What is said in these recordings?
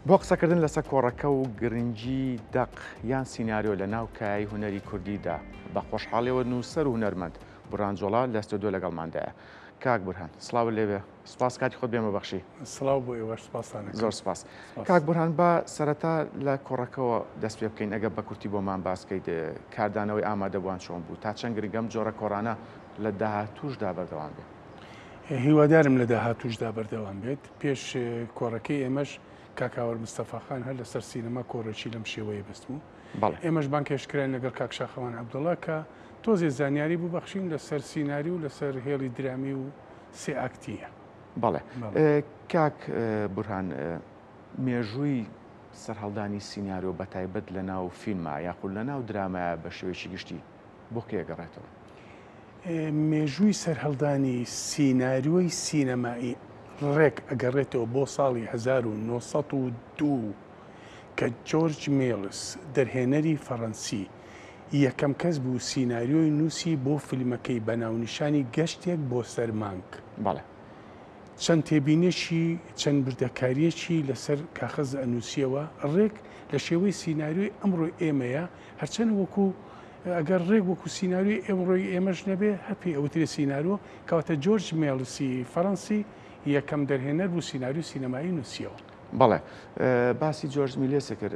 بۆ قسەکردن لەسەر کۆڕەکە و گرنگی دەق یان سیناریۆ لە ناو کایەی هونەری کوردیدا، بە خۆشحاڵیەوە نووسەر و هونەرمەند بورهان جۆڵا لە ستۆدیۆ لەگەڵماندایە. کاک بورهان سڵاوت لێبێ، سپاس کاتی خۆت بێمە بەخشی. سڵاو بۆ ئێوەش، سپاستان ئەکەم. زۆر سپاس. کاک بورهان با سەرەتا لە کۆڕەکەوە دەست پێ بکەین، ئەگەر بە کورتی بۆمان باس بکەیت کاردانەوەی ئامادەبووان چۆن بوو، تا چەند گرنگە ئەم جۆرە کۆڕانە لە داهاتووشدا بەردەوام بێ؟ هیوادارم لە داهاتووشدا بەردەوام بێت. پێش کۆڕەکەی ئێمەش کاک هاوەر مستەفا خان هەر لەسەر سینەما کۆڕێکی لەم شێوەیە بەستبوو. ئێمەش بانگهێشت کراین لەگەڵ کاک شاخەوان عەبدوڵا کە تۆزێ زانیاری ببەخشین لەسەر سیناریۆ و لەسەر هێڵی درامی و سێ ئاکتییە. بەڵێ کاک بورهان مێژووی سەرهەڵدانی سیناریۆ بەتایبەت لەناو فیلما یاخود لەناو درامایا بە شێوەیەکی گشتی بۆ کێ ئەگەڕێتەوە؟ مێژووی سەرهەڵدانی سیناریۆی سینەمایی ڕێک ئەگەڕێتەوە بۆ ساڵی 1902 کە جۆرج میڵس دەرهێنەری فەڕەنسی یەکەم کەس بوو سیناریۆی نووسی بۆ فیلمەکەی بە ناونیشانی گەشتێک بۆ سەر مانگ. بەڵێ. چەند تێبینێکی، چەند وردەکارییەکی لەسەر کاخەز ئەنووسییەوە، ڕێک لە شێوەی سیناریۆی ئەمڕۆی ئێمەیە، هەرچەند وەکوو ئەگەر ڕێک وەکوو سیناریۆی ئێمڕۆی ئێمەش نەبێ، هەر پێی ئەوترێ سیناریۆ، کەواتە جۆرج مێڵسی فەڕەنسی یەکەم دەرهێنەر بوو سیناریۆی سینەمایی نووسییەوە. بەڵێ باسی جۆرج میلێست کرد،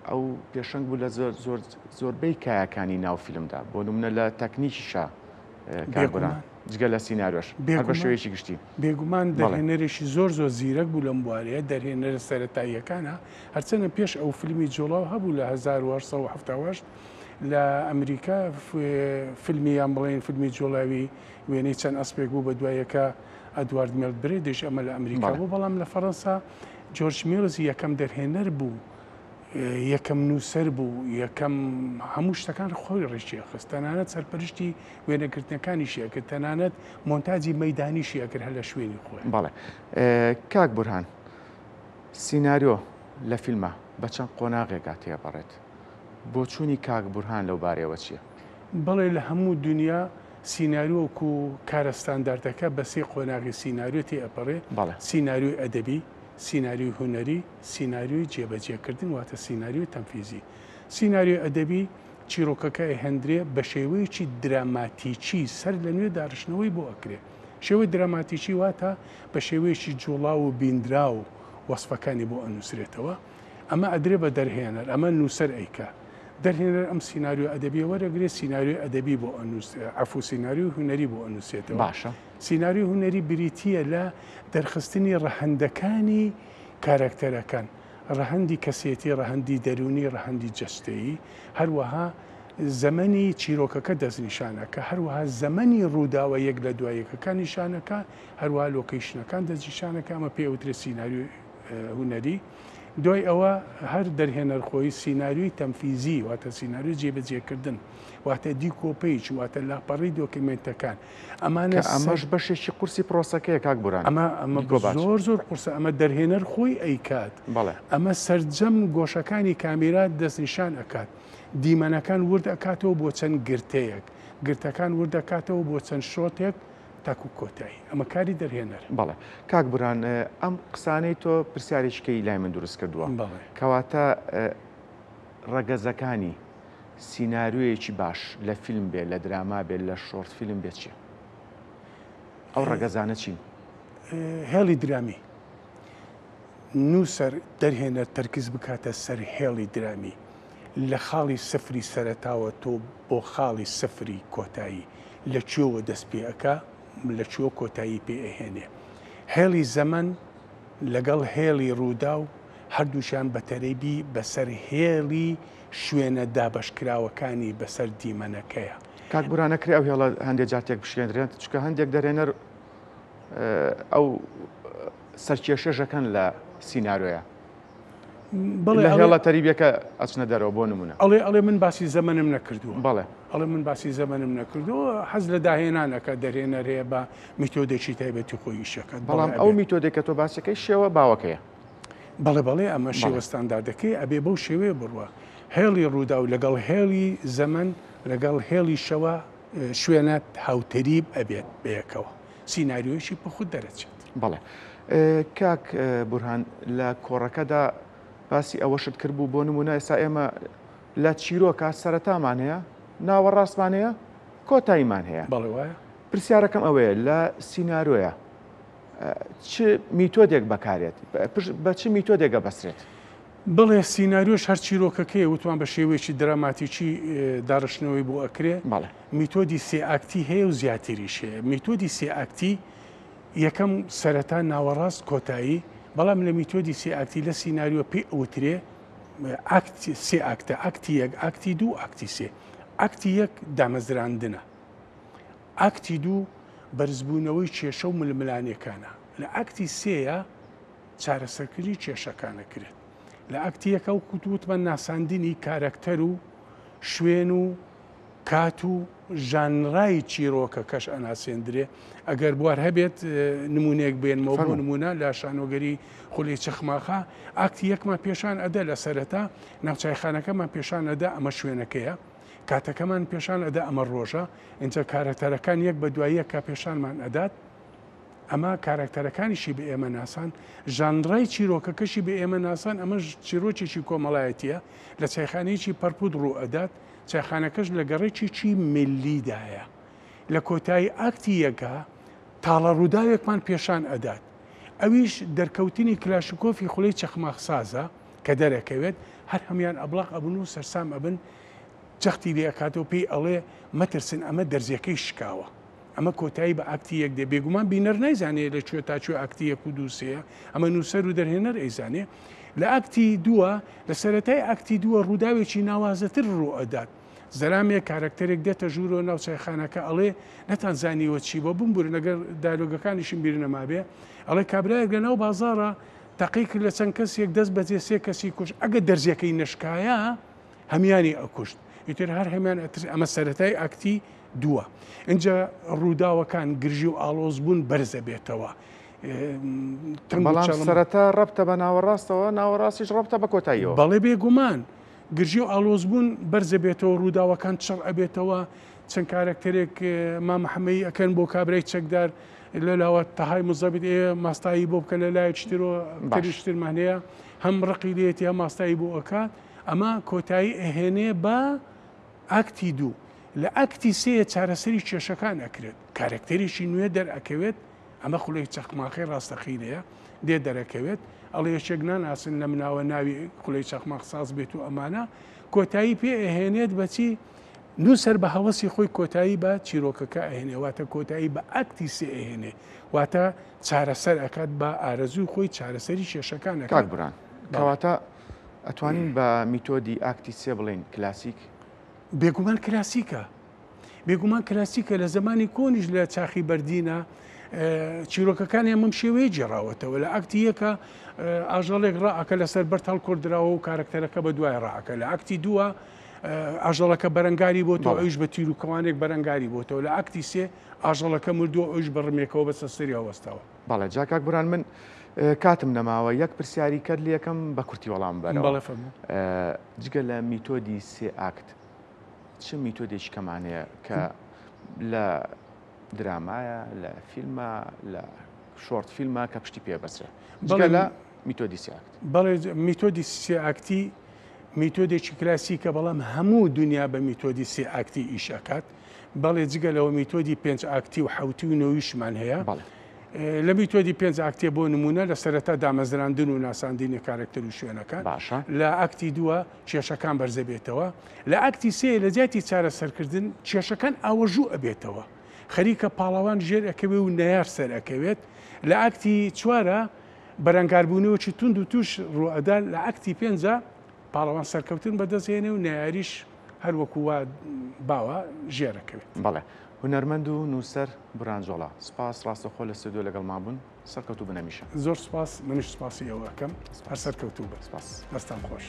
ئەو پێشەنگ بوو لە زۆربەی کایەکانی ناو فیلمدا، بۆ نمونە لە تەکنیکیشا کاک بورهان جگە لە سیناریۆش هەر بە شێوەیەکی گشتی. بێگومان دەرهێنەرێکی زۆر زۆر زیرەک بوو لەم بوارەیە، دەرهێنەرە سەرەتاییەکانە، هەرچەندە پێش ئەو فیلمی جوڵاو هەبوو لە 1878 لە ئەمریکا فیلمی یان بڵێین فیلمی جوڵاوی وێنەی چەند ئەسپێک بوو بە دوای یەکە ئەدوارد مێلدبرێدیش ئەمە لە ئەمریکا بوو، بەڵام لە فەرەنسا جۆرج میلز یەکەم دەرهێنەر بوو، یەکەم نووسەر بوو، یەکەم هەموو شتەکان خۆی ڕێکی ئەخست، تەنانەت سەرپەرشتی وێنەگرتنەکانیشی ئەکرد، تەنانەت مۆنتاجی مەیدانیشی ئەکرد هەر لە شوێنی خۆی. بەڵێ کاک بورهان، سیناریۆ لە فیلما بە چەند قۆناغێکا تێپەڕێت، بۆچوونی کاک بورهان لەو بارەیەوە چییە؟ بەڵێ لە هەموو دونیا سیناریۆ وەکو کارە ستانداردەکە بە سێ قۆناغی سیناریۆ تێ ئەپەڕێ، سیناریۆی ئەدەبی، سیناریۆی هونەری، سیناریۆی جێبەجێکردن واتە سیناریۆی تەنفیزی. سیناریۆی ئەدەبی چیرۆکەکە ئەهێندرێ بە شێوەیەکی دراماتیکی سەر لە نوێ دارشتنەوەی بۆ ئەکرێ. شێوەی دراماتیکی واتە بە شێوەیەکی جوڵاو و بیندراو وەسفەکانی بۆ ئەنووسرێتەوە. ئەمە ئەدرێ بە دەرهێنەر، ئەمە نووسەر ئەیکا. دەرهێنەر ئەم سیناریۆ ئەدەبیە وەرەگرێ سیناریۆی ئەدەبی بۆ ئەنووس عەفوو سیناریۆی هونەری بۆ ئەنووسێتەوە. باشە. سیناریۆی هونەری بریتییە لە دەرخستنی ڕەهەندەکانی کاراکتەرەکان، ڕەهەندی کەسێتی، ڕەهەندی دەروونی، ڕەهەندی جەستەیی، هەروەها زەمەنی چیرۆکەکە دەستنیشان ئەکا، هەروەها زەمەنی ڕووداوە یەک لە دوای یەکەکان نیشان ئەکا، هەروەها لۆکەیشنەکان دەستنیشان ئەکا، ئەمە پێی ئەوترێ سیناریۆی هونەری. دوای ئەوە هەر دەرهێنەر خۆی سیناریۆی تەنفیزی واتە سیناریۆی جێبەجێکردن واتە دیکۆپەیج واتە لاپەڕەی دۆکیمێنتەکان ئەمانە کە ئەمەش بەشێکی قورسی پرۆسەکەیە کاک بوران. ئەمە ئەمە دیکۆباج. زۆر زۆر قورسە ئەمە دەرهێنەر خۆی ئەیکات بەڵێ. ئەمە سەرجەم گۆشەکانی کامیرا دەستنیشان ئەکات دیمەنەکان ورد ئەکاتەوە بۆ چەند گرتەیەک گرتەکان ورد ئەکاتەوە بۆ چەند شۆتێک تاکو کۆتایی ئەمە کاری دەرهێنەرە. بەڵێ کاک بورهان ئەم قسانەی تۆ پرسیارێکی کەی لای من دروست کردووە بەڵێ. کەواتە ڕەگەزەکانی سیناریۆیەکی باش لە فیلم بێ لە دراما بێ لە شۆرت فیلم بێ چیە؟ ئەو ڕەگەزانە چین؟ هێڵی درامی نووسەر دەرهێنەر تەرکیز بکاتە سەر هێڵی درامی لە خاڵی سفری سەرەتاوە تۆ بۆ خاڵی سفری کۆتایی لە کوێوە دەست پێ ئەکا لە کوێوە کۆتایی پێ ئەهێنێ هێڵی زەمەن لەگەڵ هێڵی ڕووداو هەردووکیان بە تەریبی بەسەر هێڵی شوێنە دابەشکراوەکانی بەسەر دیمەنەکەیە. کاک بوران ئەکرێ ئەو هێڵە هەندێ جار تێک بشکێندرێت چونکە هەندێک دەرهێنەر ئەو سەرکێشەش ئەکەن لە سینارۆیە. بەڵێ لە هێڵە تەریبیەکە ئەچنە دەرەوە بۆ نمونە. ئەڵێ ئەڵێ من باسی زەمەنم نەکردووە. بەڵێ. ئەڵێ من باسی زەمەنم نەکردووە حەز لە داهێنان ئەکات دەرهێنەر هەیە بە میتۆدێکی تایبەتی خۆی ئیش ئەکات. بەڵام ئەو میتۆدێک کە تۆ باسەکەی شێوە باوەکەیە. بەڵێ بەڵێ ئەمە شێوە ستانداردەکەی ئەبێ بەو شێوەیە بڕوا. هێڵی ڕووداو لەگەڵ هێڵی زەمەن لەگەڵ هێڵی شەوە شوێنە هاوتەریب ئەبێت بەیەکەوە. سیناریۆیەکی پوخت دەرەچێت. بەڵێ کاک بورهان لە کۆڕەکەدا باسی ئەوەشت کرد بوو بۆ نمونە ئێستا ئێمە لە چیرۆکە سەرەتامان هەیە ناوەڕاستمان هەیە کۆتاییمان هەیە بەڵێ وایە. پرسیارەکەم ئەوەیە لە سینارۆیە چ میتۆدێک بەکارێت بە چ میتۆدێک ئەبەسرێت؟ بەڵێ سیناریۆش هەر چیرۆکەکەیە وتمان بە شێوەیەکی دراماتیکی داڕشتنەوەی بۆ ئەکرێ بەڵێ. میتۆدی سێ ئاکتی هەیە و زیاتریش هەیە میتۆدی سێ ئاکتی یەکەم سەرەتا ناوەڕاست کۆتایی بەڵام لە میتۆدی سێ ئاکتی لە سیناریۆ پێی ئەوترێ ئاکت سێ ئاکتە ئاکتی یەک ئاکتی دوو ئاکتی سێ ئاکتی یەک دامەزراندنە ئاکتی دوو بەرزبوونەوەی کێشە و ململانێکانە لە ئاکتی سێیە چارەسەرکردنی کێشەکان ئەکرێت. لە ئاکتی یەکا وەکو وتمان ناساندنی کارەکتەر و شوێن و کات و ژانرای چیرۆکەکەش ئەناسێندرێ. ئەگەر بوار هەبێت نمونەیەک بێنمەوە بۆ نمونە لە شانۆگەری خولی چەخماخە ئاکتی یەکمان پێشان ئەدە لە سەرەتا ناو چایخانەکەمان پێشان ئەدە ئەمە شوێنەکەیە کاتەکەمان پێشان ئەدە ئەمە ڕۆژە ئینجا کارەکتەرەکان یەک بە دوای یەکە پێشانمان ئەدات ئەمە کاراکتەرەکانیشی بە ئێمە ناساند، ژانرای چیرۆکەکەشی بە ئێمە ناساند، ئەمەش چیرۆکێکی کۆمەڵایەتییە، لە چایخانەیەکی پەرپوت ڕوو ئەدات، چایخانەکەش لە گەڕەکێکی میللیدایە. لە کۆتایی ئاکتی یەکا تاڵە ڕووداوێکمان پێشان ئەدات، ئەویش دەرکەوتنی کلاشنکۆفی خولەی چەخماخسازە کە دەرەکەوێت، هەر هەموویان ئەبڵەق ئەبن و سەرسام ئەبن، جەختی لێ ئەکاتەوە پێی ئەڵێ مەترسن ئەمە دەرزیەکەی شکاوە. ئەمە کۆتایی بە ئاکتی یەک دێ، بێگومان بینەر نایزانێ لە کوێ تا کوێ ئاکتی یەک و دوو سێیە، ئەمە نووسەر و دەرهێنەر ئەیزانێ. لە ئاکتی دووە، لە سەرەتای ئاکتی دووە ڕووداوێکی ناوازەتر ڕوو ئەدات. زەلامێک، کارەکتەرێک دێتە ژوورەوە ناو چایخانەکە ئەڵێ، نەتان زانیوە چی بووە، بمبورن ئەگەر دایلۆگەکانیشم بیر نەمابێ، ئەڵێ کابرایەک لە ناو بازاڕا تەقەی کرد لە چەند کەسێک دەست بەجێ سێ کەسی کوشت، ئەگەر دەرزیەکەی نەشکایە هەمیانی ئەکوشت ئیتر هەر هەمیان ئەترس ئەمە سەرەتای ئاکتی دووە ئینجا ڕووداوەکان گرژی و ئاڵۆز بوون بەرزە بێتەوە بەڵام سەرەتا ڕەبتە بە ناوەڕاستەوە ناوەڕاستیش ڕەبتە بە کۆتاییەوە بەڵێ بێگومان گرژی و ئاڵۆز بوون بەرزە بێتەوە ڕووداوەکان چڕ ئەبێتەوە چەند کارەکتەرێک مامەحەمەی ئەکەن بۆ کابرای چەکدار لە لاوە تەهای مزەبیت ئێ ماستایی بۆ بکە لە لایەکی ترۆ تریشترمان هەیە هەم ڕقی لێتی هەم ماستایی بۆ ئەکات ئەمە کۆتایی ئەهێنێ بە ئاکتی دوو. لە ئاکتی سێ چارەسەری کێشەکان ئەکرێت. کارەکتەرێکی نوێ دەرئەکەوێت، ئەمە خولەی چەخماخەی ڕاستەقینەیە، دێ دەرەکەوێت، ئەڵێ یەکێک ناناسن لە مناوە ناوی خولەی چەخماخ ساز بێت و ئەمانە. کۆتایی پێ ئەهێنێت بە چی؟ نووسەر بە هەوەسی خۆی کۆتایی بە چیرۆکەکە ئەهێنێ، واتە کۆتایی بە ئاکتی سێ ئەهێنێ، واتە چارەسەر ئەکات بە ئارەزووی خۆی چارەسەری کێشەکان ئەکات. کاک بورهان، کەواتە ئەتوانین بە میتۆدی ئاکتی سێ بڵێین کلاسیک؟ بێگومان کلاسیکە. بێگومان کلاسیکە لە زمانی کۆنیش لە چاخی بەردینە چیرۆکەکانیان بەم شێوەیە گێڕاوەتەوە لە ئاکتی یەکە ئاژەڵێک ڕائەکە لەسەر بەرد هەڵکردراوە و کارەکتەرەکە بە دوای ڕائەکە لە ئاکتی دووە ئاژەڵەکە بەرەنگاری بۆتەوە ئەویش بە تیر و کەوانێک بەرەنگاری بۆتەوە لە ئاکتی سێ ئاژەڵەکە مردووە ئەویش بە ڕمێکەوە بەسە سەری هەڵوەستاوە. بەڵێ جا کاک بوران من کاتم نەماوە یەک پرسیاری کەت لەکەم بە کورتی وەڵام بەرەوە. بەڵێ فەرموو. جگە لە میتۆدی سێ ئاکت چ میتۆدێکی کەمان هەیە کە لە درامایە لە فیلمە لە شۆرت فیلمە کە پشتی پێ بەسرێ جگە لە میتۆدی سێ ئاکت؟ بەڵێ میتۆدی سێ ئاکتی میتۆدێکی کلاسیکە بەڵام هەموو دنیا بە میتۆدی سێ ئاکتی ئیش ئەکات. بەڵێ جگە لەوە میتۆدی پێنج ئاکتی و حەوتی و نۆیشمان هەیە. لە میتۆدی پێنج ئاکتێ بۆ نمونە لە سەرەتا دامەزراندن و ناساندنی کارەکتەر و شوێنەکان باشە. لە ئاکتی دووە کێشەکان بەرزەبێتەوە لە ئاکتی سێ لە جیاتی چارەسەرکردن کێشەکان ئاوەژوو ئەبێتەوە خەریکە پاڵەوان ژێر ئەکەوێ و نەیار سەر ئەکەوێت لە ئاکتی چوارە بەرەنگاربوونەوەکی توند و توش ڕوئەدا لە ئاکتی پێنجە پاڵەوان سەرکەوتن بەدەست هێنێ و نەیاریش هەر وەکو وا باوە ژێرەکەوێت. بەڵێ. هونەرمەند و نووسەر بوران جۆڵا، سپاس ڕاستەوخۆ لە ستۆدیۆ لەگەڵمان بوون. سەرکەوتوو بن هەمیشە. زۆر سپاس، منیش سپاسی ئێوە ئەکەم. هەر سپاس. سەرکەوتوو بن. سپاس. دەستان خۆش.